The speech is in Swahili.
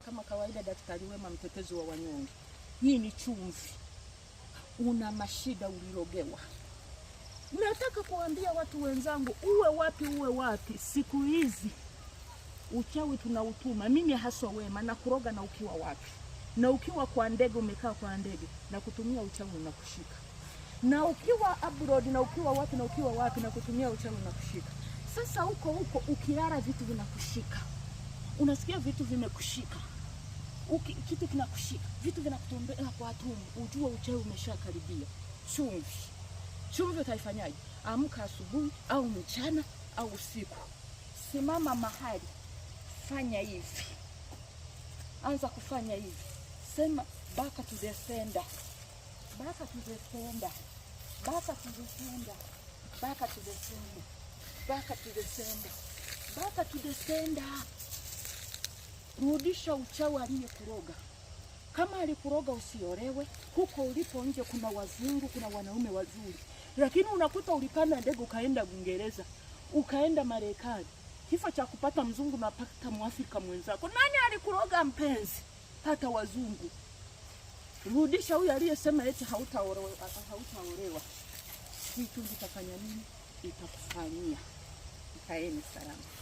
Kama kawaida, Daktari Wema, mtetezi wa wanyonge. Hii ni chumvi. Una mashida, ulirogewa. Nataka kuambia watu wenzangu, uwe wapi uwe wapi, siku hizi uchawi tunautuma. Mimi haswa Wema na kuroga, na ukiwa wapi, na ukiwa kwa ndege, umekaa kwa ndege na kutumia uchawi unakushika, na ukiwa abroad, na ukiwa wapi, na ukiwa wapi, na kutumia uchawi unakushika. Sasa huko huko ukilala, vitu vinakushika, unasikia vitu vimekushika. Kitu kinakushika, vitu vinakutombea kwa tumbo, ujue uchawi umeshakaribia. Chumvi, chumvi utaifanyaje? Amka asubuhi au mchana au usiku, simama mahali, fanya hivi, anza kufanya hivi, sema back to the sender, back to the sender, back to the sender, back to the sender, back to the sender, back to the sender. Rudisha uchawi aliyekuroga. Kama alikuroga usiolewe, huko ulipo nje kuna wazungu, kuna wanaume wazuri, lakini unakuta ulipanda ndege ukaenda Uingereza, ukaenda Marekani, kifo cha kupata mzungu napata Mwafrika mwenzako. Nani alikuroga mpenzi? Pata wazungu. Rudisha huyu aliyesema eti hautaolewa, hautaolewa. Hii chumvi itafanya nini? Itakufanyia. Kaeni salama.